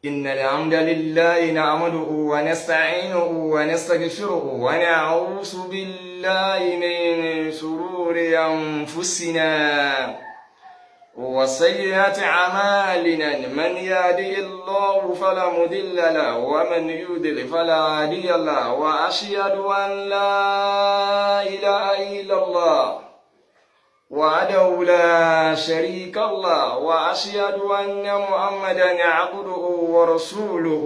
إن الحمد لله نعمده ونستعينه ونستغفره ونعوذ بالله من شرور أنفسنا وسيئات أعمالنا. من يهده الله فلا مضل له ومن يضلل فلا هادي له، وأشهد أن لا إله إلا الله وحده لا شريك له، وأشهد أن محمدا عبده ورسوله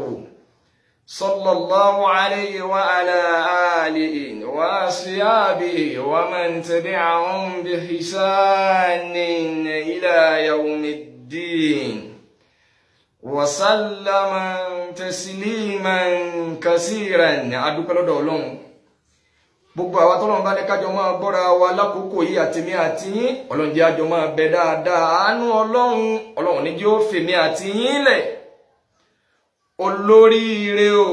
صلى الله عليه وعلى آله وأصحابه ومن تبعهم بإحسان إلى يوم الدين وسلم تسليما كثيرا. Adúpẹ́ lọ́dọ̀ Ọlọ́run. Gbogbo àwa tọ́lọ́run bá ní kájọ máa gbọ́ra wa lákòókò yìí, àtèmi àti yín, Ọlọ́run jẹ́ àjọ máa bẹ dáadáa. Àánú Ọlọ́run, Ọlọ́run ní jẹ́ ó fèmí àti yín lẹ̀. Olóríire o.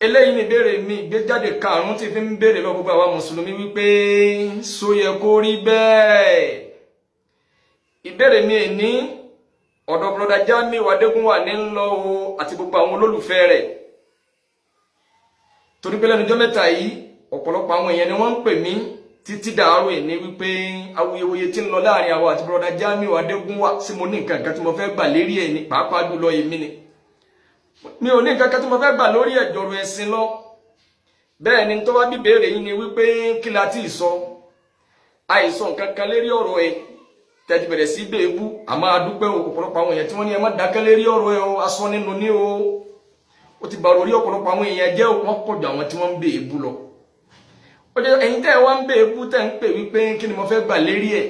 Eléyìí ni ìbéèrè mi ìgbéjáde karùnún tí fi ń béèrè lọ gbogbo àwa mùsùlùmí wípé só yẹ kó rí bẹ́ẹ̀. Ìbéèrè mi ní ọ̀dọ̀ Brother Jamiu Adégúnwà ní ń lọ o, àti gbogbo àwọn olólùfẹ́ rẹ̀, torí pé lẹ́nu ọjọ́ mẹ́ta yìí, ọ̀pọ̀lọpọ̀ àwọn èèyàn ni wọ́n ń pè mí títí dàárò ẹ̀ ní wípé awuyewuye tí ń lọ láàrin àwọn àti Brother Jamiu Adégúnwà, sí mo ní nǹkan kan tí mo fẹ́ gbà lérí ẹ̀ ní? Pàápàá jùlọ èmi ni mi ò ní nǹkan kan tí mo fẹ́ gbà lórí ẹ̀ jọ̀rọ̀ ẹ̀sìn lọ. Bẹ́ẹ̀ ni tó wá bí béèrè yìí ni wípé kí la ti sọ àìsàn nǹkan kan lérí ọ̀rọ̀ ẹ̀ tẹ́tí bẹ̀rẹ̀ sí bèébú. Àmọ́ adúpẹ́ o, ọ̀pọ̀lọpọ̀ àwọn èèyàn tí wọ́n ní ẹ má dákẹ́ lérí ọ̀rọ̀ ẹ̀ o, asán nínú ní o, ó ti bàrò orí ọ̀pọ̀lọpọ̀ àwọn èèyàn jẹ́. Wọ́n pọ̀ ju àwọn tí wọ́n ń bèébú lọ. Ó jẹ́ ẹ̀yin tẹ́ ẹ wá ń bèébú, tẹ́ ń pè wípé kí ni mo fẹ́ gbà lérí ẹ̀,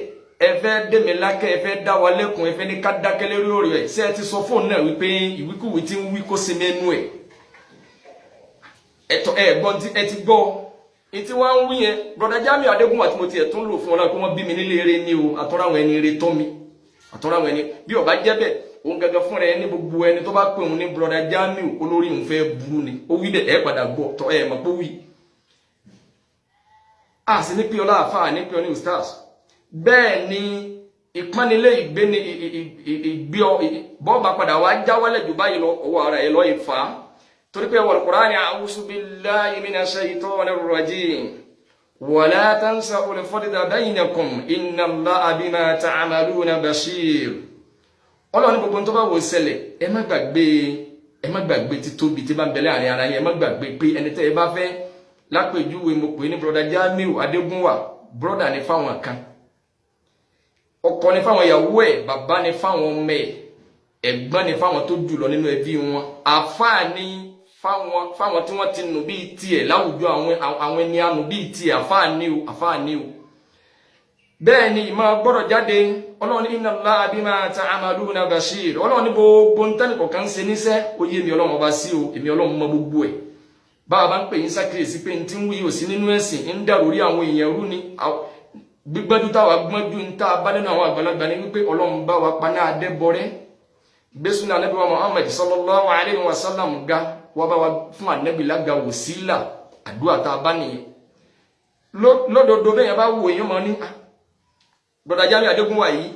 ẹ fẹ́ dé mi lákẹ́, ẹ fẹ́ dá wa lẹ́kùn, ẹ fẹ́ ní ká dákẹ́ lérí ọ̀rọ̀ ẹ̀. Ṣé ẹ ti sọ fóònù náà wípé ìwíkúwìí tí ń wí kó sinmi ẹnu ẹ̀? Ẹ̀tọ́ ẹ̀ gbọ́n tí ẹ ti gbọ́ ìtí wọ́n ń wí yẹn. Brother Jamiu Adégúnwà tí mo tiẹ̀ tún lò fún ọ náà pé wọ́n bí mi nílé eré ní o, àtọ́rọ̀ àwọn ẹni eré tọ́ mi, àtọ́rọ̀ àwọn ẹni bí ó bá jẹ́ bẹ́ẹ̀, òun gẹ́gẹ́ fún rẹ ní gbogbo ẹni tó bá pè òun ní Brother Jamiu, olórí òun fẹ́ burú ni. Ó wí bẹ́ẹ̀, ẹ padà gbọ́ tọ́ ẹ mọ̀ pé ó wí. A sì ní pé ọlá àfáà ní pé ọ ní ustaz. Bẹ́ẹ̀ ni ìpánilé ìgbé ni ìgbé ọ bọ́ọ̀bà padà wá jáwálẹ̀ jù báyìí lọ, ọwọ́ ara ẹ̀ lọ́ ìfà, torí pé wal Qur'ani: a'udhu billahi minash shaytanir rajim, wala tansawul fadla bainakum inna Allaha bima ta'maluna basir. Ọlọ́run ní gbogbo tó bá wò ṣẹlẹ̀, ẹ má gbàgbé, ẹ má gbàgbé títóbi tí bá ń bẹ láàrin ara yín. Ẹ má gbàgbé pé ẹni tẹ́ ẹ bá fẹ́ lápèjúwe, mo pè ní Brother Jamiu Adégúnwà, brother ní fáwọn kan, ọkọ ní fáwọn ìyàwó ẹ̀, bàbá ní fáwọn ọmọ ẹ̀, ẹ̀gbọ́n ní fáwọn tó jùlọ nínú ẹbí wọn, àfáà ní fáwọn tí wọ́n ti nù bíi tiẹ̀ láwùjọ, àwọn ẹni ànù bíi tiẹ̀. Àfáà ní o, àfáà ní o. Bẹ́ẹ̀ ni ìmọ̀ gbọ́dọ̀ jáde. Ọlọ́run ní inna Allaha bima ta'maluna basir. Ọlọ́run ní gbogbo ntẹ́nì kọ̀ọ̀kan ń ṣe níṣẹ́, ó yé mi Ọlọ́run ọba sí o, èmi Ọlọ́run mọ gbogbo ẹ̀. Báwa bá ń pè yín sákìyèsí pé n tí ń wí òsí nínú ẹ̀sìn, ń dàrú orí àwọn èèyàn rú ni, gbígbẹ́jú táwa gbọ́njú ń tá a bá nínú àwọn àgbàlagbà ní wípé Ọlọ́run bá wa paná adẹ́bọrẹ́, gbésùnà Ànábì wa Muhammad sallallahu alayhi wa sallam ga wá bá wa fún Ànábì lága wòsílà. Àdúrà tá a bá nìyẹn lódodo. Bẹ́ẹ̀ yẹn bá wò èèyàn mọ́ ní Brother Jamiu Adégúnwà yìí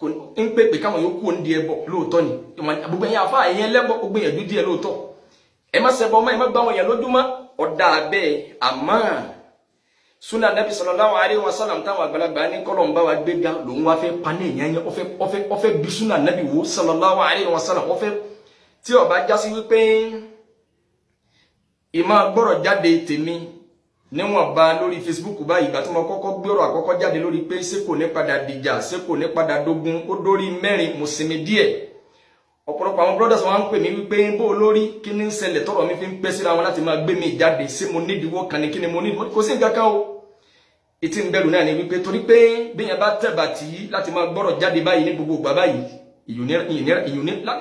kò ń pèpè káwọn yòókù ń di ẹbọ. Lóòótọ́ ni gbogbo ẹ̀yin àfa, ẹ̀yin ẹlẹ́bọ, ó gbìyànjú díẹ̀ lóòótọ́. Ẹ má ṣẹbọ mọ́, ẹ má gbá wọn yẹn lójúmọ́, ọ̀dà bẹ́ẹ̀. Àmọ́ sunna Nabi sallallahu alaihi wasallam táwọn àgbàlagbà ní kọ́lọ̀ ń bá wa gbéga lòun wá fẹ́ paná èèyàn yẹn, ó fẹ́ bí sunna Nabi wo sallallahu alaihi wasallam, ó fẹ́ tí ó bá jásí wípé ìmọ̀ gbọ́rọ̀ jáde tèmi níwọ̀nba lórí Facebook báyìí. Ìgbà tí mo kọ́kọ́ gbọ́rọ̀ àkọ́kọ́ jáde lórí pé ṣé kò ní padà dìjà, ṣé kò ní padà dógun, ó dórí mẹ́rin, mo sinmi díẹ̀. Ọ̀pọ̀lọpọ̀ àwọn brothers wọn ń pè mí wípé bó lórí kí ní ń ṣẹlẹ̀ tọ̀rọ̀ mi fi ń pẹ́ síra wọn láti máa gbé mi jáde, ṣé mo nídìíwọ́ kan ní? Kí ni mo nídìí? Kò sí nǹkan kan o. Ìtì ń bẹ̀rù náà ni wípé torí pé bí yẹn bá tẹ̀bà tí láti máa gbọ́rọ̀ jáde báyìí ní gbogbo ìgbà báyìí, ìyún ní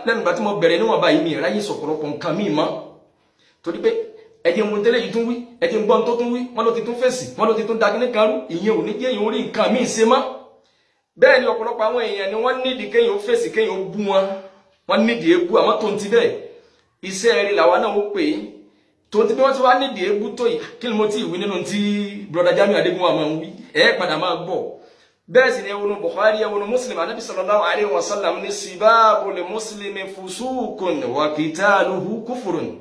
lẹ́nu ìgbà tí mo bẹ̀rẹ̀ níwọ̀n báyìí, mi ráyè sọ̀pọ̀lọpọ̀ nǹkan míì mọ́, torí pé ẹjẹ ń tẹ́lẹ̀ yìí tún wí, ẹjẹ ń gbọ́n tó tún wí, wọ́n ló ti tún fèsì, wọ́n ló ti tún dagínní kan rú. Ìyẹn ò ní jẹ́ èèyàn orí nǹkan míì ṣe mọ́. Bẹ́ẹ̀ ni ọ̀pọ̀lọpọ̀ àwọn èèyàn ni wọ́n nídìí kéèyàn ó fèsì, kéèyàn ó bú wọn, wọ́n nídìí ebú. Àmọ́ tó ń ti bẹ́ẹ̀, iṣẹ́ rí làwa náà ó pè é. Tó ń ti bí wọ́n ti wá nídìí ebú tó yìí, kí ni mo ti wí nínú tí Brother Jamiu Adégúnwà máa ń wí? Ẹ̀ padà máa gbọ́. Bẹ́ẹ̀ sì ni ẹwọnú Bukhari, ẹwọnú Muslim, anabi sallallahu alayhi wa sallam ní sibabu li muslimi fusukun wa qitaluhu kufurun.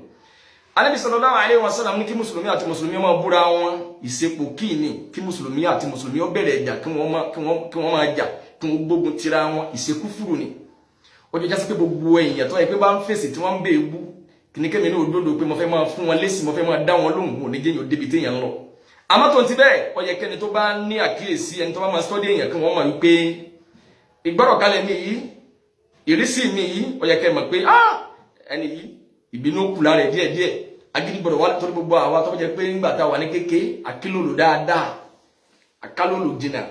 Anabi sallallahu alayhi wa sallam ní kí mùsùlùmí àti mùsùlùmí máa búra wọn, ìsepò kíni kí mùsùlùmí àti mùsùlùmí ó bẹ̀rẹ̀ ìjà, kí wọ́n máa jà, kí wọ́n gbógun tira wọn, ìsekúfúrú ni. Ó jọ jásí pé gbogbo èèyàn tó yẹ pé bá ń fèsì tí wọ́n ń bẹ ebú kìnnìkẹ́mi ní òdodo pé mo fẹ́ máa fún wọn lésì, mo fẹ́ máa dá wọn lóhùn, òní jẹ́yìn òdebi téèyàn ń lọ. Àmọ́ tó ń ti bẹ́ẹ̀, ó yẹ kẹ́ni tó bá ní àkíyèsí, ẹni tó bá máa sọ́dí èèyàn, kí wọ́n mọ̀ wípé ìgbọ́rọ̀kalẹ̀ mi yìí, ìrísí mi yìí, ó yẹ kẹ́ mọ̀ pé ẹni yìí ìbínú kù lára ẹ̀ díẹ̀díẹ̀, agídí gbọ́dọ̀ wá. Torí gbogbo àwa tó jẹ́ pé ńgbà tá a wà ní kéke, àkílòlò dáadáa, àkálòlò jìnnà,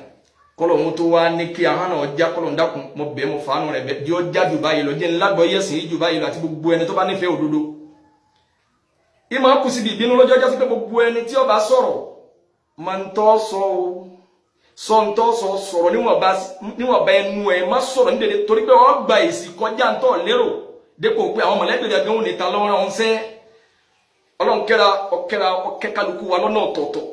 kọlọ̀ ń tó wá ní kí ahọ́n náà já. Kọlọ̀ ń dákun, mo bẹ̀, mo fàánù rẹ̀ bẹ̀ di ó já jù báyìí lọ, jẹ́ ńlágbọ́ yẹ̀sìn yìí jù báyìí lọ, àti gbogbo ẹni tó bá nífẹ̀ẹ́ òdodo. Ìmọ̀ kù síbi ìbínú lọ́jọ́ jásí pé gbogbo ẹni tí ó bá sọ̀rọ̀ máa ń tọ́ sọ o, sọ ń tọ́ sọ, sọ̀rọ̀ níwọ̀nba ẹnu ẹ̀, má sọ̀rọ̀ nídèdè, torí pé wọ́n gba èsì kọjá ń tọ́ lérò, dépò pé àwọn mọ̀lẹ́bí rẹ̀ gan-an níta lọ́wọ́ rán sẹ́. Ọlọ́run kẹ́ra ọ̀kẹ́ra ọ̀kẹ́ kálukú wa lọ́nà ọ̀tọ̀ọ̀tọ̀.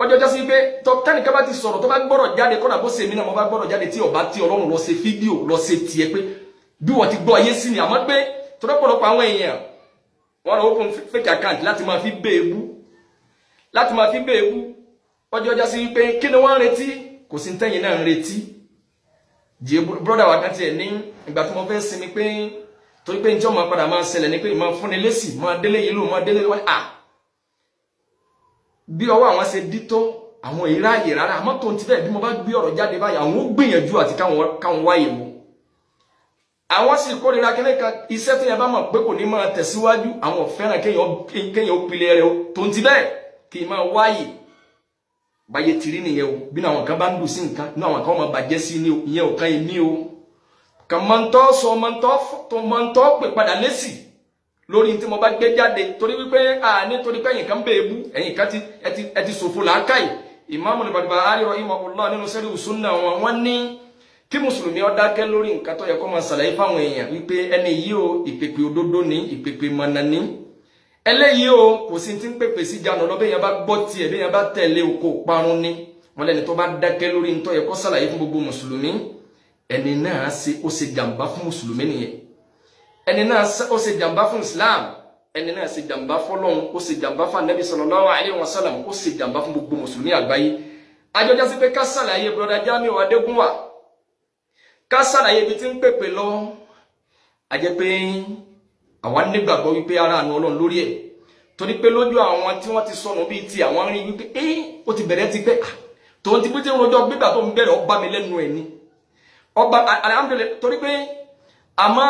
Ọjọ́ jásí pé tẹ́nìkan bá ti sọ̀rọ̀, tó bá gbọ́rọ̀ jáde, kọ́nà bó ṣe mí náà mo bá gbọ́rọ̀ jáde, tí ọba tí Ọlọ́run lọ ṣe fídíò, lọ ṣe tiẹ̀ pé bí wọ́n ti gbọ́ ayé sí ni. Àmọ́ pé tọ́lọ́pọ̀lọpọ̀ àwọn èèyàn, wọ́n lọ open fake account láti máa fi béèbú, láti máa fi béèbú. Ọjọ́ jásí pé kí ni wọ́n ń retí? Kò sí tẹ́yìn náà ń retí. Jẹ́ brother wa kan tiẹ̀ ní ìgbà tí mo fẹ́ sinmi pé torí pé njẹ́ ọmọ padà máa ṣẹlẹ̀ ní pé ìmọ̀ fúnni lésì, máa délé yìí ló máa délé wọ́n à bí ọwọ́ àwọn ṣe dí tó àwọn ìráàyè rárá. Àmọ́ tó ń ti bẹ́ẹ̀, bí mo bá gbé ọ̀rọ̀ jáde báyìí, àwọn ó gbìyànjú àti káwọn wáyè wò. Àwọn sì kórìíra kíní kan, iṣẹ́ tí yẹn bá mọ̀ pé kò ní máa tẹ̀síwájú, àwọn ò fẹ́ràn kéèyàn ó pilẹ̀ rẹ̀ o. Tó ń ti bẹ́ẹ̀, kì í máa wáyè báyé tìrí nìyẹn o. Bí àwọn kan bá ń dùn sí nǹkan, ní àwọn kan máa bàjẹ́ sí ní o, ìyẹn ò kan èmi o. Kàn máa ń tọ́ sọ, máa ń tọ́ tó, máa ń tọ́ pè padà lésì lórí tí mo bá gbé jáde, torí wípé a nítorí pé ẹ̀yin kan bẹ́ẹ̀ bú, ẹ̀yin kan ẹ ti ṣòfò làákàyè. Ìmáàmù Barbahari rahimahullah nínú sẹ́rí sunna wọn, wọ́n ní kí mùsùlùmí ó dákẹ́ lórí nǹkan tó yẹ kó máa ṣàlàyé fáwọn èèyàn wípé ẹni yìí o, ìpèpè òdodo ní, ìpèpè mọ̀nà ní eléyìí o, kò sí ti ń pèpè sí jánu lọ, bẹ́ẹ̀ yẹn bá gbọ́ tiẹ̀, bẹ́ẹ̀ yẹn bá tẹ̀lé o, kò parun ní. Wọn lẹ́ni tó bá dákẹ́ lórí ntọ́ yẹ kó ṣàlàyé fún gbogbo mùsùlùmí, ẹni náà ṣe ó ṣe jàǹbá fún mùsùlùmí nìyẹn, ẹni náà ó ṣe jàǹbá fún Islam, ẹni náà ṣe jàǹbá fọ́lọ́run, ó ṣe jàǹbá fún Anabi sallallahu alaihi wasallam, ó ṣe jàǹbá fún gbogbo mùsùlùmí àgbáyé. Àjọjá sí pé ká ṣàlàyé brother Jamiu Adégúnwà, ká ṣàlàyé ibi tí ń pèpè lọ, a jẹ́ pé àwa nígbàgbọ́ wípé ara àánú Ọlọ́run lórí ẹ̀, torí pé lójú àwọn tí wọ́n ti sọnù bíi ti àwọn rí wípé ẹ́ ó ti bẹ̀rẹ̀ ti pẹ́ tòun ti bí tí ń rojọ́ gbígbà tó ń bẹ̀rẹ̀, ọba mi lẹ́nu ẹ̀ ni ọba. Alhamdulillah, torí pé àmọ́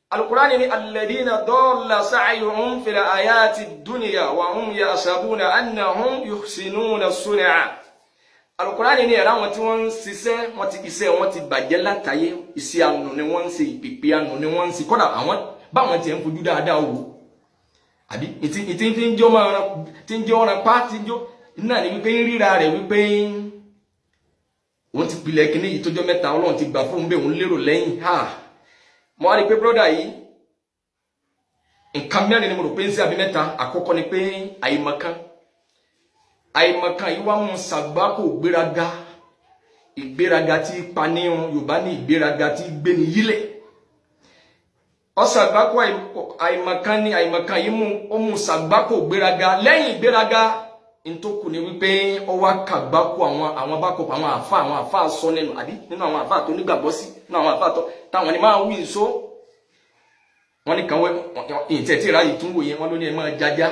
alukurani ni alladhina dalla sa'yuhum fil hayati dunya wa hum yahsabuna annahum yuhsinuna sun'a. Alukurani ni ẹ̀rọ àwọn tí wọ́n ń ṣiṣẹ́, wọ́n ti iṣẹ́ wọn ti bàjẹ́ látàyé, iṣẹ́ àánú ni wọ́n ń ṣe, ìpèpè àánú ni wọ́n ń ṣe. Kọ́dà àwọn báwọn tiẹ̀ ń fojú dáadáa wò, àbí ìtí fi ń jọ́ máa tí ń jọ́ ọ̀ràn pa tí ń jọ́ náà ni wípé ń ríra rẹ̀ wípé òun ti pilẹ̀ kínní yìí tójọ́ mẹ́ta, Ọlọ́run ti gbà fóun bẹ́ẹ̀, òun lérò lẹ́yìn ha. Mo wá rí i pé brother yìí, nǹkan mẹ́rin ni mo rò pé ń ṣe àbí mẹ́ta. Àkọ́kọ́ ni pé àìmọ̀kan, àìmọ̀kan yìí wá mú sàgbákò gbéraga, ìgbéraga tí panirun. Yorùbá ní ìgbéraga tí gbéni yílẹ̀, ọ̀sàgbákò àìmọ̀kan ní àìmọ̀kan yìí mú ó mú sàgbákò gbéraga. Lẹ́yìn ìgbéraga, ntòkù ni wípé ó wá kàgbákò àwọn bákò àwọn àfa sọ nínú àbí nínú àwọn àfa tó nígbàgbọ́ sí, nínú àwọn àfa tó táwọn ni máa wí nso wọn ní kan wẹ ìtẹ̀ tí ìráyè tún wò yẹn. Wọn ló ní ẹ máa jájá,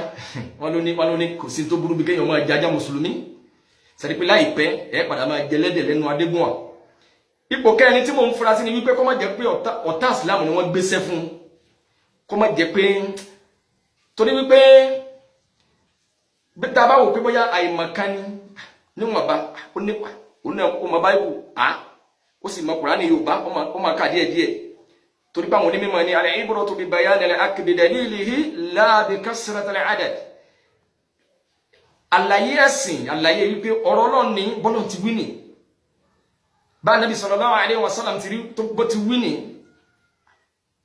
wọn ló ní kò sí tó burú bí kéèyàn máa jájá. Mùsùlùmí sẹ́ni pé láìpẹ́ ẹ padà máa jẹlẹ́dẹ̀ lẹ́nu Adégúnwà. Ipò kẹrin tí mò ń fura sí ni wípé kó má jẹ́ pé ọ̀tá ìsìlámù ni wọ́n gbéṣẹ́ fún, kó má jẹ́ pé torí wípé bí tá a bá wò pé bóyá àìmọ̀kan ni níwọ̀nba, ó ní ó náà ó mọ báyìí á, ó sì mọ Kùránì Yorùbá, ó máa kà díẹ̀ díẹ̀, torí pé àwọn onímọ̀ ní al-ibratu bi bayan al-haqqi bi dalilihi la bi kasrati al-adad. Àlàyé ẹ̀sìn, àlàyé wípé ọ̀rọ̀ Ọlọ́run ní bọ́lọ̀ ti wí ní bá Nabi sallallahu alaihi wasallam ti rí bó ti wí ní,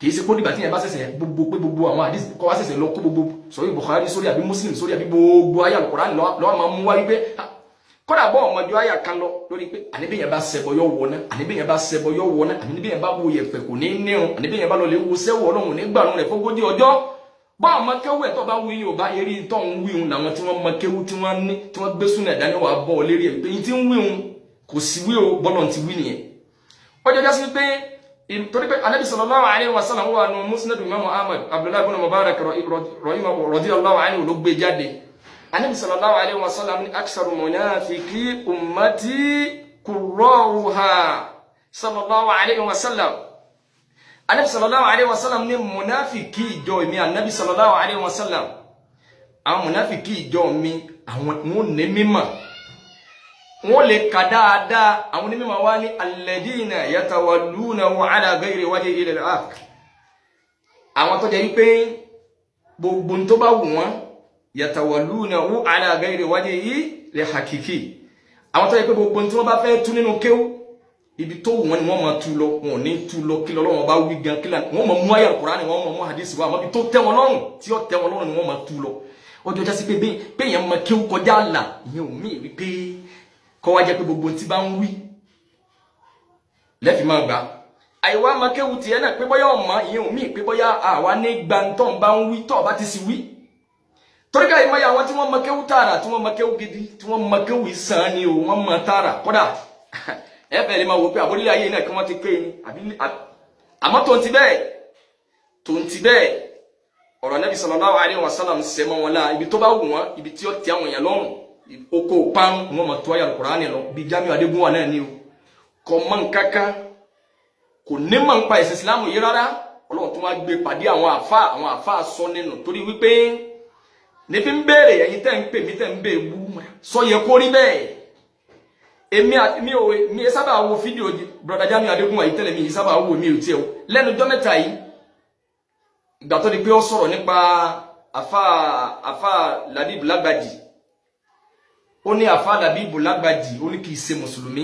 kìí ṣe kó dìgbà tí yẹn bá ṣẹ̀ṣẹ̀ gbogbo pé gbogbo àwọn àdìs kọ́ wá ṣẹ̀ṣẹ̀ lọ kó gbogbo sọ̀rọ̀ Bukhari sórí àbí Muslim sórí àbí gbogbo ayé Al-Qur'an lọ́wọ́ máa mú wá wípé Kódà bọ́ ọmọdé àyà kan lọ lórí pé àníbíyẹn bá ṣẹbọ yọ wọ náà, àníbíyẹn bá ṣẹbọ yọ wọ náà, àníbíyẹn bá wo yẹ̀pẹ̀ kò ní nírun, àníbíyẹn bá lọ lè wo sẹ́wọ̀ Ọlọ́run ní gbàrún rẹ̀ fógójì ọjọ́. Bọ́ ọmọ kéwú ẹ̀ tó bá wí Yorùbá eré tó ń wíhun làwọn tí wọ́n mọ kéwú tí wọ́n ní tí wọ́n gbé súnà dání wàá bọ́ ọ lérí ẹ̀ pé yín tí ń wíhun kò sí wí o, bọ́lọ̀ ti wí nìyẹn. Ó jọjá sí pé torí pé Anabi sallallahu alaihi wasallam wà nù Musnad Imam Ahmad, Abdullahi ibn Mubarak radiyallahu anhu ló gbé jáde. Anabi sallallahu alaihi wasallam ní aksaru munafiki ummati qurra'uha sallallahu alaihi wasallam. Anabi sallallahu alaihi wasallam ní munafiki ìjọ mi, anabi sallallahu alaihi wasallam, àwọn munafiki ìjọ mi, àwọn wọn ní mímọ̀, wọ́n lè kà dáadáa. Àwọn onímọ̀ wá ní alladina yatawallunahu ala ghayri wajhi al-haqq, àwọn tó jẹ́ wípé gbogbo tó bá wù wọ́n, yatawallunahu ala ghayri wajhi al-haqiqi, àwọn tó jẹ́ pé gbogbo tí wọ́n bá fẹ́ tú nínú kéwú, ibi tó wù wọ́n ni wọ́n máa tú lọ. Wọn ò ní tú lọ kí lọ́wọ́ bá wí gan, kí wọ́n máa mú àyà Kùránì, wọ́n máa mú hadisi wá, àmọ́ ibi tó tẹ́ wọn lọ́rùn, tí ó tẹ́ wọn lọ́rùn ni wọ́n máa tú lọ. Ọjọ́ jásí pé bẹ́ẹ̀ yẹn máa kéwú kọjá àlà, ìyẹn ò mí wípé kọ́ wá jẹ́ pé gbogbo tí bá ń wí lẹ́fì máa gbà. Àìwá máa kéwu tiẹ̀ náà pé bóyá ọ̀mọ́, ìyẹn ò mí pé bóyá àwa ní gbàǹtọ̀ bá ń wí tọ́ ọba ti sì wí. Torí ká ìmọ̀ àwọn tí wọ́n máa kéwu tààrà, tí wọ́n máa kéwu gidi, tí wọ́n máa kéwu ìsàn ni o, wọ́n máa tààrà. Kódà ẹ fẹ́ lè máa wò pé àbórílẹ̀ ayé náà kí wọ́n ti pé ni. Àmọ́ tó ń ti bẹ́ẹ̀, tó ń ti bẹ́ẹ̀, ọ̀rọ̀ Nabi sallallahu alaihi wasallam ṣẹ mọ́ wọn lá. Ibi tó bá wù wọ́n, ibi tí ó ti àwọn èèyàn lọ́rùn, oko parun, wọn ma tó ayé Al-Qur'ani lọ. Bí Jamiu Adégúnwà náà ni o, kò mọ nǹkankan, kò ní mọ̀ nípa ẹ̀sìn Islam yìí rárá. Ọlọ́run tó wá gbé pàdé àwọn àfa, àwọn àfa sọ nínú torí wípé nífi ń béèrè. Ẹ̀yin tẹ́ ń pè mí, tẹ́ ń bè wú sọ yẹ kó rí bẹ́ẹ̀. Èmi mi ò mi sábà wo fídíò brother Jamiu Adégúnwà yìí tẹ́lẹ̀, mi yìí sábà wo, mi ò tiẹ̀ o. Lẹ́nu jọ́ mẹ́ta yìí, ìgbà tó di pé ó sọ̀rọ̀ nípa àfa Labib Lágbàjì, ó ní àfa Labibu Lágbàjì, ó ní kì í ṣe mùsùlùmí,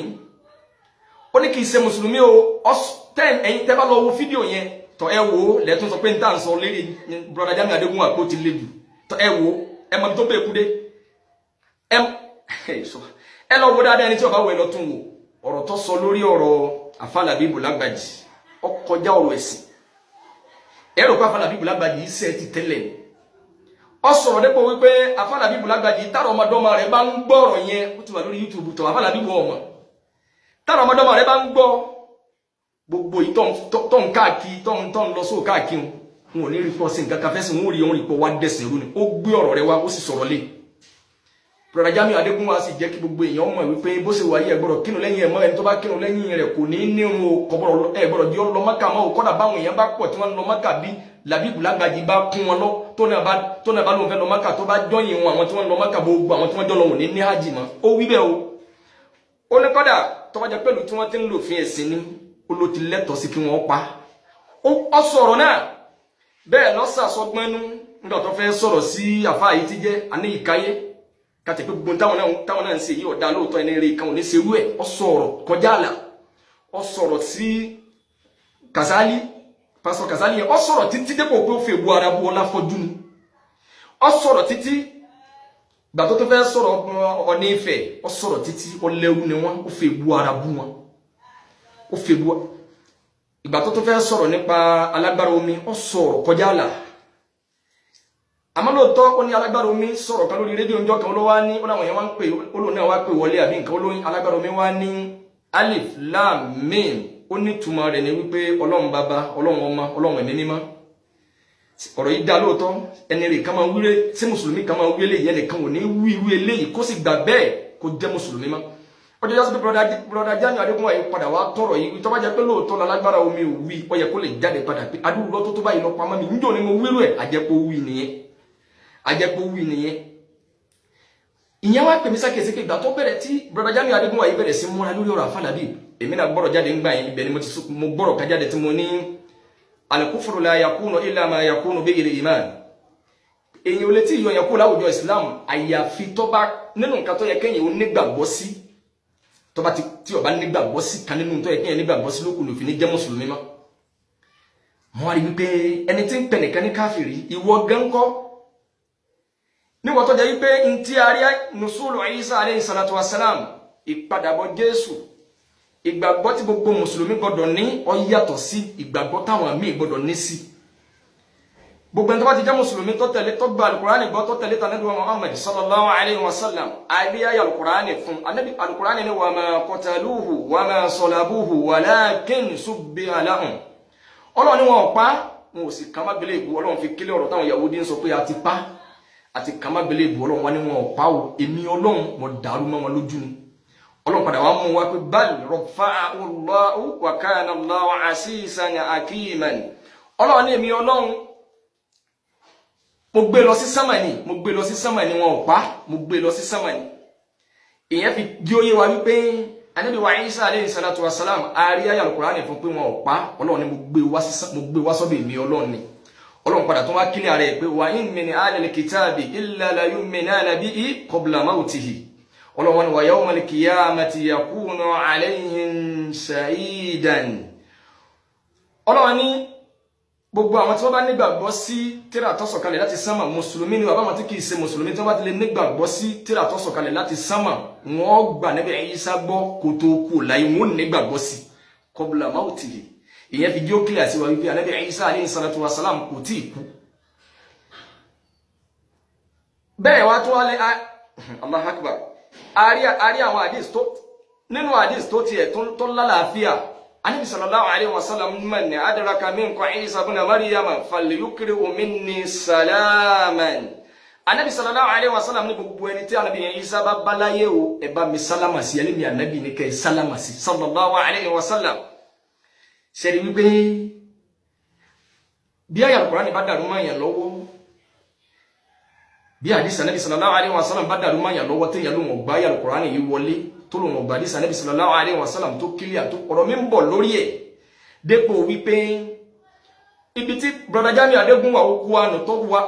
ó ní kì í ṣe mùsùlùmí o. Ẹ̀yin tẹ́ bá lọ wo fídíò yẹn tọ́, ẹ wò ó lẹ́tún sọ pé n tà ń sọ lérí brother Jamiu Adégúnwà kó ti le jù. Tọ́ ẹ wò ó, ẹ mọ̀ tó bẹ́ẹ̀ kú dé. Ẹ lọ wo dáadáa. Ẹni tí ó bá wọ, ẹ lọ tún wò. Ọ̀rọ̀ tó sọ lórí ọ̀rọ̀ àfa Labibu Lágbàjì, ó kọjá ọ̀rọ̀ ẹ̀sìn. Ẹ rò pé àfa Labibu Lágbàjì iṣẹ́ ti tẹ́lẹ̀ ni. Ó sọ̀rọ̀ dépò wípé àfa Labibu Lágbàjì, táwọn ọmọdọ́mọ rẹ̀ bá ń gbọ́ ọ̀rọ̀ yẹn, ó ti wà lórí YouTube. Tọ̀ àfa Labibu ọmọ, táwọn ọmọdọ́mọ rẹ̀ bá ń gbọ́ gbogbo yìí tó ń káàkiri, tó ń lọ sóò káàkiri, wọn ò ní rí pọ́ sí nǹkan kan fẹ́sìn, wọn ò rí òun rí pọ́ wá dẹ̀sìn rú ni. Ó gbé ọ̀rọ̀ rẹ̀ wá, ó sì sọ̀rọ̀ lé. Brother Jamiu Adégúnwà sì jẹ́ kí gbogbo èèyàn mọ̀ wípé bó ṣe wáyé, ẹ gbọ́dọ̀ kírun lẹ́yìn ẹ̀ mọ́. Ẹni tó bá kírun lẹ́yìn rẹ̀ kò ní nírun o, kò gbọ́dọ̀, ẹ gbọ́dọ̀ di lọ Mákà mọ́ o. Kọ́dà báwọn èèyàn bá pọ̀ tí wọ́n ń lọ Mákà, bí Làbíbù Lágbàjì bá kún wọn lọ, tó náà bá lóun fẹ́ lọ Mákà, tó bá jọyìn wọn, àwọn tí wọ́n lọ Mákà, gbogbo àwọn tí wọ́n jọ lọ, wọn ní hajj mọ́. Ó wí bẹ́ẹ̀ o. Ó ní kọ́dà tó bá jẹ́ pẹ̀lú tí wọ́n ti ń lò fi ẹ̀sìn ni, ó ló ti lẹ́tọ̀ọ́ sí kí wọ́n pa ó. Sọ̀rọ̀ náà bẹ́ẹ̀ lọ́sàsọ́gbẹ́nu nígbà tó fẹ́ sọ̀rọ̀ sí àfáà yìí ti jẹ́ àní ìkáyé kàtí pé gbogbo táwọn náà ń ṣe yìí ọ̀dà lóòótọ́, ẹni rè kan ò ní ṣerú ẹ̀. Ọ sọ̀rọ̀ kọjá àlà, ọ sọ̀rọ̀ sí Kàsálí, pásítọ̀ Kàsálí yẹn. Ọ sọ̀rọ̀ títí dépò pé ó fi èbu ara bu ọlá fọ́jú ni. Ọ sọ̀rọ̀ títí gbà tó fẹ́ sọ̀rọ̀ Ọ̀ní Ifẹ̀. Ọ sọ̀rọ̀ títí, ọ lẹ́rú ni wọ́n, ó fi èbu ara bú wọn, ó fi èbu. Ìgbà tó fẹ́ sọ̀rọ̀ nípa alágbára omi, ọ sọ̀rọ̀ kọjá àlà. Àmọ́ lóòótọ́, ó ní alágbára omi sọ̀rọ̀ kan lórí rédíò ńjọ́ kan, ló wá ní ó láwọn èèyàn wá ń pè, ó lóun náà wá pè wọlé àbí nǹkan. Olóyún alágbára omi wá ní alif lam mim, ó ní túmọ̀ rẹ̀ ní wípé Ọlọ́run Bàbá, Ọlọ́run Ọmọ, Ọlọ́run Ẹ̀mí Mímọ́. Ọ̀rọ̀ yìí dá lóòótọ́. Ẹni rè kan máa wíwé sí mùsùlùmí kan máa wí eléyìí, ẹnìkan ò ní wí irú eléyìí kó sì gbà bẹ́ẹ̀ kó jẹ́ mùsùlùmí mọ́. Ọjọ́ yásí pé brother Jamiu Adégúnwà yìí padà wá tọrọ yìí. Tó bá jẹ́ pé lóòótọ́ lálágbára omi ò wí, ó yẹ kó lè jáde padà pé adúlọ́ tó báyìí lọ pamọ́ mi níjọ́ ni mo wíru ẹ̀. Àjẹpọ̀ wí nìyẹn, àjẹpọ̀ wí nìyẹn. Ìyẹn wá pèmí sákèsí pé ìgbà tó bẹ̀rẹ̀ tí brother Jamiu Adégúnwà yìí bẹ̀rẹ̀ sí múra lórí ọ̀rọ̀ àfàlàbí, èmi náà gbọ́rọ̀ jáde ńgbà yẹn. Ibẹ̀ ni mo gbọ́rọ̀ ká jáde tí mo ní al-kufru la yakunu illa ma yakunu bihi al-iman. Èyàn ò lè tí ìyọ̀ yẹn kó láwùjọ Islam, àyàfi tó bá nínú nǹkan tó yẹ kéèyàn ó nígbàgbọ́ sí. Tó bá ti tí ó bá nígbàgbọ́ sí kan nínú tó yẹ kéèyàn nígbàgbọ́ sí, lókùn lòfin ní jẹ́ mùsùlùmí mọ́. Mo wá rí wípé ẹni tí ń pè nìkan ní káfìrí, ìwọ gan kọ́. Níwọ̀n tó jẹ́ wípé ntí arí nùsùlù Isa aleyhi salatu wa salam, ìpadàbọ̀ Jésù, ìgbàgbọ́ tí gbogbo mùsùlùmí gbọ́dọ̀ ní ó yàtọ̀ sí ìgbàgbọ́ táwọn míì gbọ́dọ̀ ní sí. Gbogbo ẹni tó bá ti jẹ́ mùsùlùmí tó tẹ̀lé, tó gba alukurani gbọ́, tó tẹ̀lé tànàbí wa Muhammad sallallahu alayhi wa sallam, àríyá alukurani fún anabi. Alukurani ni wa ma qataluhu wa ma salabuhu walakin subbiha lahum. Ọlọ́run ni wọn ò pa, wọn ò sì kàn má gbélé ìbú. Ọlọ́run fi kílẹ̀ ọ̀rọ̀ táwọn Yahudi ń sọ pé a ti pa àti kàn má gbélé ìbú. Ọlọ́run wa ni wọn ò pa o, èmi Ọlọ́run mo dàrú mọ́ wọn lójú ni. Ọlọ́run padà wá mú wa pé bal rafa'ahu Allahu wa kana Allahu azizan hakiman. Ọlọ́run ní èmi Ọlọ́run mo gbé lọ sí sánmà ni, mo gbé lọ sí sánmà ni, wọn ò pa, mo gbé lọ sí sánmà ni. Ìyẹn fi di óyé wa wípé Ànábì wa Isa aleyhi salatu wa salam, àárí ayé Al-Qur'ani fún pé wọn ò pa. Ọlọ́run ni mo gbé wá sí, mo gbé wá sọ́dọ̀ èmi Ọlọ́run ni. Ọlọ́run padà tó wá kílẹ̀ ara ẹ̀ pé wa in min ahlil kitabi illa la yu'minanna bihi qabla mawtihi. Ọlọ́run wa yawmal qiyamati yakunu alayhim shahidan. Ọlọ́run ní gbogbo àwọn tí wọ́n bá nígbàgbọ́ sí tírà tó sọ̀kalẹ̀ láti sánmà, mùsùlùmí ni bàbá wọn tí kìí ṣe mùsùlùmí, tí wọ́n bá ti lè nígbàgbọ́ sí tírà tó sọ̀kalẹ̀ láti sánmà, wọ́n gbà Nábì Ìsá gbọ́ kó tó kú láyé, wọ́n nígbàgbọ́ sí qabla mawtihi. Ìyẹn fi jó clear sí wa wípé Ànábì Ìsá alayhi salatu wa salam kò tí ì kú. Bẹ́ẹ̀ wá tó wálé, Allahu akbar, àrí àwọn hadith tó nínú hadith tó tiẹ̀ tó lálàáfíà. Ànábì sallallahu alayhi wa sallam, man adraka minkum Isa ibn Maryama falyukri'u minni salaman. Ànábì sallallahu alayhi wa sallam ní gbogbo ẹni tí Ànábì yẹn Isa bá báláyé o, ẹ bá mi sálámà sí, ẹlẹ́mi Ànábì ní kẹ́ ẹ sálámà sí, sallallahu alayhi wa sallam. Ṣẹ́ni wípé bí àyà Al-Qur'ani bá dàrú máa yàn lọ́wọ́, bí àdìsí Ànábì sallallahu alayhi wa sallam bá dàrú máa yàn lọ́wọ́, téèyàn ló wọ̀n gbá àyà Al-Qur'ani yìí wọlé, tó lòun ọgbà àdìsí Ànábì sallallahu alayhi wa sallam tó kílíà tó ọ̀rọ̀ mi ń bọ̀ lórí ẹ̀, dépò wípé ibi tí brother Jamiu Adégúnwà ó kú àná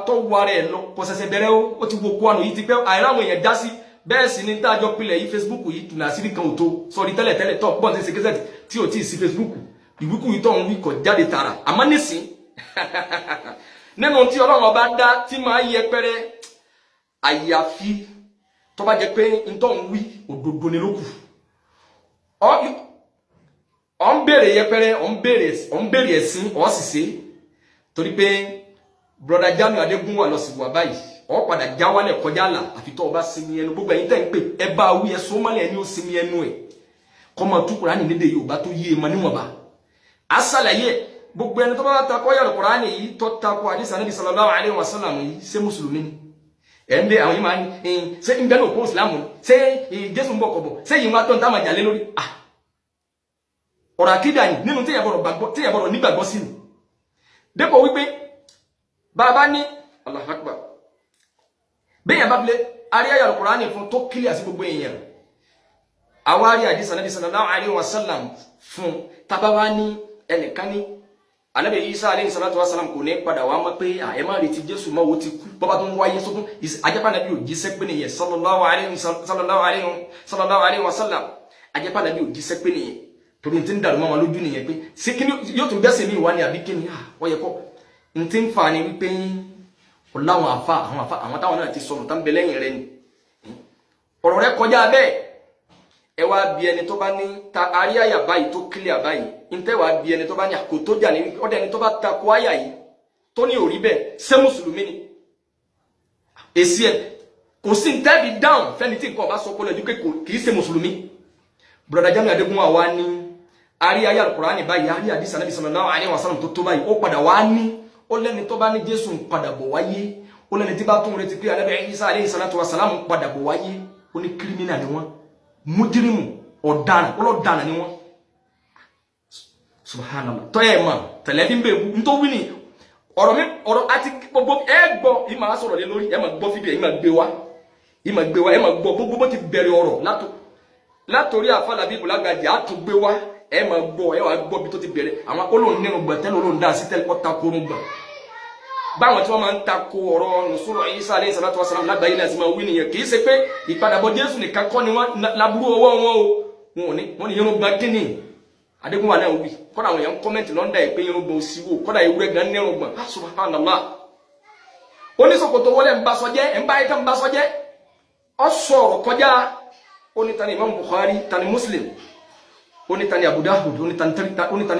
tó wà rẹ̀ lọ, kò ṣẹ̀ṣẹ̀ bẹ̀rẹ̀ ó, ó ti wo kú àná yìí ti pẹ́ àìráwọn èèyàn dá sí. Bẹ́ẹ̀ sì ni tájọ pilẹ̀ yìí, Facebook yìí tùnà àṣírí kan ò tó sọrí tẹ́lẹ̀ tẹ́lẹ̀ tó pọ́n ti ṣe kẹsẹ̀ tí ò tí ì sí Facebook, ìwíkú yìí tó ń wí kọ̀ jáde tààrà. Àmọ́ nísìn nínú tí Ọlọ́run ọba dá tí máa yẹpẹrẹ, àyàfi tó bá jẹ́ pé ntọ́ ń wí òdodo ni ló kù. Ọ ń béèrè yẹpẹrẹ, ọ ń béèrè ẹ̀sìn, ọ sì ṣe torí pé brother Jamiu Adégúnwà lọ sí wà báyìí, ọ padà já wálẹ̀ kọjá là, àfi tó o bá sinmi ẹnu. Gbogbo ẹ̀yin tẹ́ ń pè, ẹ bá wí, ẹ sọ mọ́lẹ̀, ẹni ó sinmi ẹnu ẹ̀ kọ́ máa tú Kùránì lédè Yorùbá tó yé e mọ níwọ̀nba. A ṣàlàyé gbogbo ẹni tó bá takọ yàrá Kùránì yìí, tó takọ àdìsí Ànábì sallallahu alaihi wasallam yìí, ṣé mùsùlùmí ni? Ẹ̀ ń bẹ àwọn yìí máa ń ṣé ń bẹ ní òpó ìsìlámù, ṣé Jésù ń bọ̀ kọ̀bọ̀, ṣé yìí wá tó ń tá máa jà lé lórí ọ̀rọ̀ àkídà yìí nínú téèyàn gbọ́dọ̀ nígbàgbọ́ sí ni. Dépò wípé bàbá ní Allahu Akbar, béèyàn bá fi lé aríyá Al-Kùránì fún tó kílíà sí gbogbo èèyàn, àwárí àdìsí Ànábì sallallahu alaihi wasallam fún, tábà wá ní ẹnìkan ní Ànábì Isa alayhi salatu wasalam kò ní padà wá mọ́, pé ẹ má retí Jésù mọ́, wo ti kú, bọ́bá tó ń wáyé sókún ajẹ́pá Ànábì ò jíṣẹ́ pé nìyẹn, sallallahu alaihi wasallam. Ajẹ́pá Ànábì ò jíṣẹ́ pé nìyẹn, torí n ti ń dàrú mọ́ wọn lójú nìyẹn pé ṣé kí ni yóò tún bẹ́sẹ̀ mi wá ní àbí kí ni wọ́n yẹ kọ́ n ti ń fa ni wípé ọ̀làwọn àfa, àwọn àfa, àwọn táwọn náà ti sọnù tá ń bẹ lẹ́yìn rẹ ni ọ̀rọ̀ rẹ kọjá bẹ́ẹ̀. Ẹ wá bí ẹni tó bá ní ta arí àyà báyìí tó kílíà báyìí, ntẹ́ wàá bí ẹni tó bá ní àkótó jà ní ọ̀dọ̀ ẹni tó bá takò àyà yìí tó ní òrí bẹ́ẹ̀, ṣé mùsùlùmí ni? Èsì ẹ kò sí ntẹ́ bí dáhùn fẹ́ni tí nǹkan ọba sọ pé lọ́jọ́ pé kì í ṣe mùsùlùmí. Brother Jamiu Adégúnwà wa ní arí àyà Al-Kùránì báyìí, arí àdìsí Ànábì sallallahu alaihi wasallam tó báyìí, ó padà wá ní ó lẹ́ni tó bá ní Jésù ń padà bọ̀ wáyé, ó lẹ́ni tí bá tún retí pé Ànábì Ìsá alayhi salatu wasalam ń padà bọ̀ wáyé, ó ní criminal ni wọ́n, mújírímù, ọ̀daràn, ọlọ́daràn ni wọ́n. Subhanallah, tọ́ ẹ̀ mọ̀ tẹ̀lẹ́ fi ń bẹ̀ bú ntọ́ wí ni ọ̀rọ̀ mi, ọ̀rọ̀ àti gbogbo ẹ gbọ́ yìí máa sọ̀rọ̀ lé lórí, ẹ máa gbọ́ fídíò yìí máa gbé wá, yìí máa gbé wá, ẹ máa gbọ́ gbogbo bó ti bẹ̀rẹ̀ ọ̀rọ̀ látòrí àfàlàbí ìbùlágàjì àtúgbé wá, ẹ máa gbọ́, ẹ wàá gbọ́ bí tó ti bẹ̀rẹ̀. Àwọn olóhùn nínú gbà tẹ́lẹ̀, olóhùn dá sí tẹ́lẹ̀, ọ̀ta kóró gbà báwọn tí wọ́n máa ń takò ọ̀rọ̀ nùsùrù Ìsá alayhi salatu wasalam lágbàáyé náà sì máa wí nìyẹn. Kì í ṣe pé ìpadàbọ̀ Jésù nìkan kọ́ ni wọ́n laburú ọwọ́ wọn o, wọn ò ní wọ́n ní irun gbọ́n kínní Adégúnwà náà wí. Kọ́dà àwọn èèyàn comment lọ́ndà ẹ̀ pé irun gbọ́n òsì wò, kọ́dà ewúrẹ́ gan ní irun gbọ́n. Ah, subhanallah. Oníṣòkòtò wọlé ń bá sọ jẹ́, ń bá ayé tán ń bá sọ jẹ́. Ọ sọ̀rọ̀ kọjá. Ó ní tani Imam Bukhari, tani Muslim, ó ní tani Abu Dawud, ó ní tani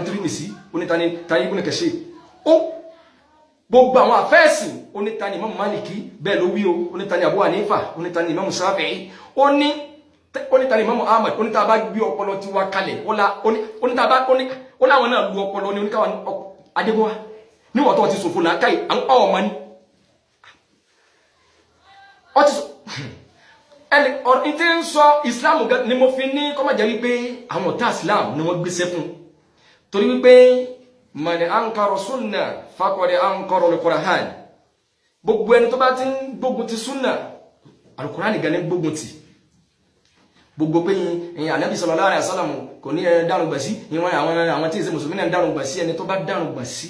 Tirmidhi, ó ní tani Ibn Kathir, ó gbogbo àwọn àfẹ́ẹ̀sìn, ó ní tani Imam Maliki, bẹ́ẹ̀ ló wí o, ó ní tani Abu Hanifa, ó ní tani Imam Shafi'i, ó ní tani Imam Ahmad, ó ní tá a bá gbé ọpọlọ tiwa kalẹ̀, ó láwọn náà lu ọpọlọ ní oníkàwọn Adégúnwà níwọ̀n tó ti sòfò làákàyè àwọn ọmọ ni ọ ti sọ ẹni ọ̀rọ̀ tí ń sọ Islam ni mo fi ní kọ́ má jẹ́ wípé àwọn ọ̀tá Islam ni wọ́n gbéṣẹ́ fún, torí wípé mani ankara sunna faqad ankara al-Qur'an. Gbogbo ẹni tó bá ti ń gbógun ti sunna, al-Qur'an nìkan ní gbógun ti. Gbogbo pé yín Ànábì sallallahu alaihi wasallam kò ní ẹ dárun gbà sí ìwọ̀n àwọn tí ì ṣe mùsùlùmí náà ń dárun gbà sí. Ẹni tó bá dárun gbà sí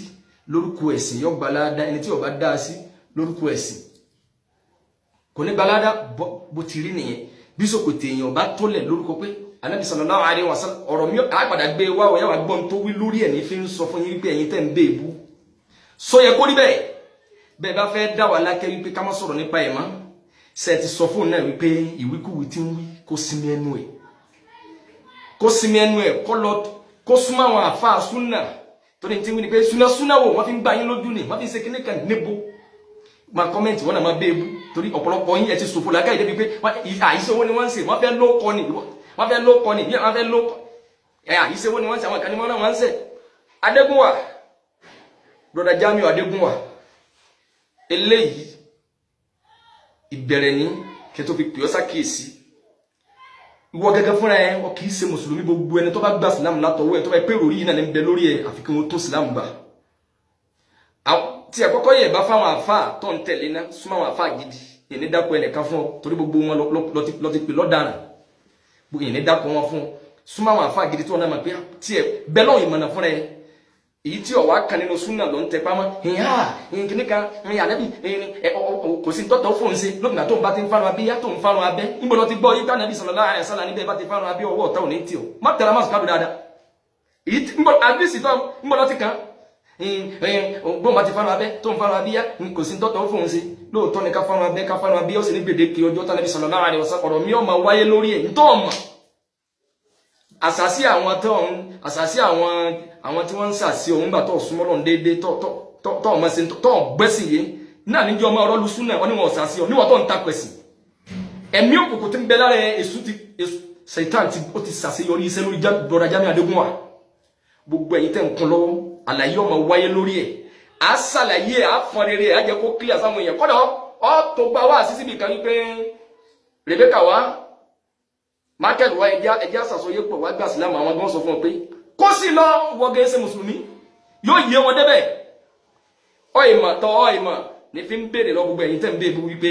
lórúkọ ẹ̀sìn yọ gbalada, ẹni tí ò bá dá sí lórúkọ ẹ̀sìn kò ní gbalada. Bó ti rí nìyẹn. Bí ṣòkòtò èèyàn bá tólẹ̀ lórúkọ pé Ànábì sallallahu alaihi wasallam, ọ̀rọ̀ mi àpàdà gbé wá ọ̀yá wa gbọ́n tó wí lórí ẹ̀ ní fi ń sọ fún yín wípé ẹ̀yin tẹ́ ń bẹ èbú sọ yẹ kó rí bẹ́ẹ̀. Bẹ́ẹ̀ bá fẹ́ dá wa lákẹ́ wípé ká má sọ̀rọ̀ nípa ẹ̀ mọ́, ṣe ti sọ fóun náà wípé ìwíkúwí tí ń wí, kó sinmi ẹnu ẹ̀, kó sinmi ẹnu ẹ̀, kó lọ kó súnmọ́ àwọn àfáà súnà, torí tí ń wí ni pé súnà súnà wò wọ́n fi ń gbá yín lójú ni wọ́n fi ń ṣe kíní kan níbo. Máa comment, wọ́n náà máa bẹ́ẹ̀ bú, torí ọ̀pọ̀lọpọ̀ yín ẹ ti sòfò làákàyè débi pé àìsí owó ni wọ́n ń ṣe, wọ́n fẹ́ ló kọ́ ni, wọ́n fẹ́ ló kọ́ ni, wọ́n fẹ́ ló kọ́ ẹ, àìsí owó ni wọ́n ń ṣe, àwọn kan ní wọ́n náà wọ́n ń ṣe. Adégúnwà, Brother Jamiu Adégúnwà, eléyìí ìbẹ̀rẹ̀ ní kí n tó fi pè ọ́ sákìyèsí. Ìwọ gẹ́gẹ́ fúnra ẹ, ọ kì í ṣe mùsùlùmí. Gbogbo ẹni tó bá gba sílámù látọwọ́ ẹ, tó bá pé ìròrí yìí náà ní bẹ lórí ẹ, àfi kí wọ́n tó sílámù gbà. Tí ẹ kọ́kọ́ yẹ bá fáwọn àfáà tó ń tẹ̀lé ná, súnmọ́ àwọn àfáà gidi. Yẹn ní dákọ ẹnìkan fún ọ, torí gbogbo wọn lọ ti pè lọ́daràn. Yẹn ní dákọ wọn fún ọ. Súnmọ́ àwọn àfáà gidi tí wọn náà mọ̀ pé tí ẹ bẹ lọ́wọ́ ìmọ̀nà fúnra ẹ, èyí tí ọ̀wá kan nínú súnà ló ń tẹ pamọ́. Ìhà ìkíní kan ìhà nẹ́bí kò sí tọ́tọ̀ fóun ṣe lómìnira tó ń bá ti ń fárun abíyá, tó ń fárun abẹ́. Níbo lọ ti gbọ́ yíká Nàbí sallallahu alaihi wasallam níbẹ̀ bá ti fárun abẹ́, ọwọ́ ọ̀tá ò ní tì ọ́? Má tẹ̀ra má sùkádù dáadáa. Èyí tí nbọ àdìsí tó nbọ lọ ti kàn gbọ́n bá ti fárun abẹ́, tó ń fárun abíyá, kò sí tọ́tọ̀ fóun ṣe. Lóòótọ́ ni ká fárun abẹ́, ká fárun abíyá, ó sì ní gbèdéke ọjọ́ tá Nàbí sallallahu alaihi wasallam. Ọ̀rọ̀ mi ò máa wáyé lórí ẹ̀ ntọ́ ọ̀mà àsàsí àwọn tó ń àsàsí àwọn tí wọ́n ń sàsí òun gbà tó súnmọ́ lọ́n déédéé, tó ọmọ sí tó gbẹ́sìn yé náà níjọ́ ọmọ ọ̀rọ̀ lu súnà wọn ni wọn sàsí ọ níwọ̀n tó ń takò ẹ̀sìn. Ẹ̀mí òkùnkùn tí ń bẹ lára èṣù ti Satan ti ó ti sàṣeyọrí iṣẹ́ lórí Brother Jamiu Adégúnwà. Gbogbo ẹ̀yin tẹ́ ń kún lọ́wọ́, àlàyé ọmọ wáyé lórí ẹ̀, à ṣàlàyé ẹ̀, à fọn rere ẹ̀, á jẹ́ kó clear sáwọn èèyàn. Kọ́dọ̀ ọ́ tó gba wá sí síbi kan wípé Rebecca wá, Michael wá, ẹjẹ àṣàṣọyé pọ̀ wá gbà sílámù. Àwọn gan sọ fún ọ pé kó sì lọ wọgẹ ṣe mùsùlùmí, yóò yé wọn débẹ̀. Ọ ìmọ̀ tọ ọ ìmọ̀ ní fi ń béèrè lọ gbogbo ẹ̀yin tẹ́ ń béèrè wípé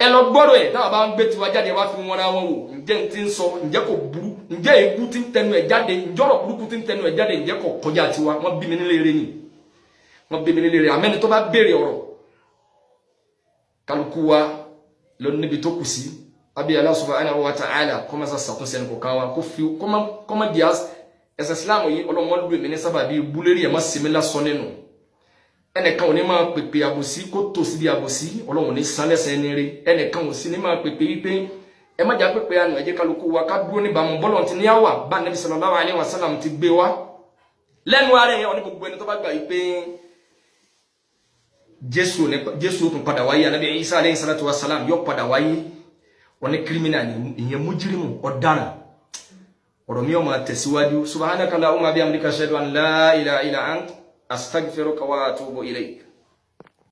ẹ lọ gbọ́dọ̀ ẹ̀ táwọn bá ń gbé tiwa jáde wá fi wọn ra wọn wò. Ǹjẹ́ ń ti ń sọ, ǹjẹ́ kò burú? Ǹjẹ́ èébú ti ń tẹnu ẹ̀ jáde, ǹjẹ́ ọ̀rọ̀ burúkú ti ń tẹnu ẹ̀ jáde, ǹjẹ́ kò kọjá tiwa? Wọ́n bí mi nílé eré ni, wọ́n bí mi nílé eré. Àmẹ́ni tó bá béèrè ọ̀rọ̀, kálukú wa lọ níbi tó kù sí. Abi Allah subhanahu wa ta'ala kó má ṣàtúnṣe ẹnì kọ̀ọ̀kan wa, kó fi kó má di ẹsẹ̀ Islam yìí. Ọlọ́mọ lù mí ní sábàbí búlérí ẹ̀ má sinmi lásán nínú ẹnìkan ò ní máa pèpè àbòsí kó tò síbi àbòsí. Ọlọ́run ní san lẹ́sẹ̀ ẹni rí. Ẹnìkan ò sí ní máa pèpè wípé ẹ má jà pèpè àná. Ẹ jẹ́ kálukú wa ká dúró níbàámu bọ́lọ̀ ti ní àwà bá Nabi sallallahu alaihi wasallam ti gbé wa lẹ́nu ara ẹ̀. Ọ ní gbogbo ẹni tó bá gbà wípé Jésù Jésù tún padà wáyé, Ànábì Isa alayhi salatu wa salam yóò padà wáyé, wọ́n ní kírímìnà ni ìyẹn, mújírímù, ọ̀daràn. Ọ̀rọ̀ mi ò máa tẹ̀síwájú. Subhanaka allahumma bihamdika, ashhadu an la ilaha illa ant, astaghfiruka wa atubu ilayk.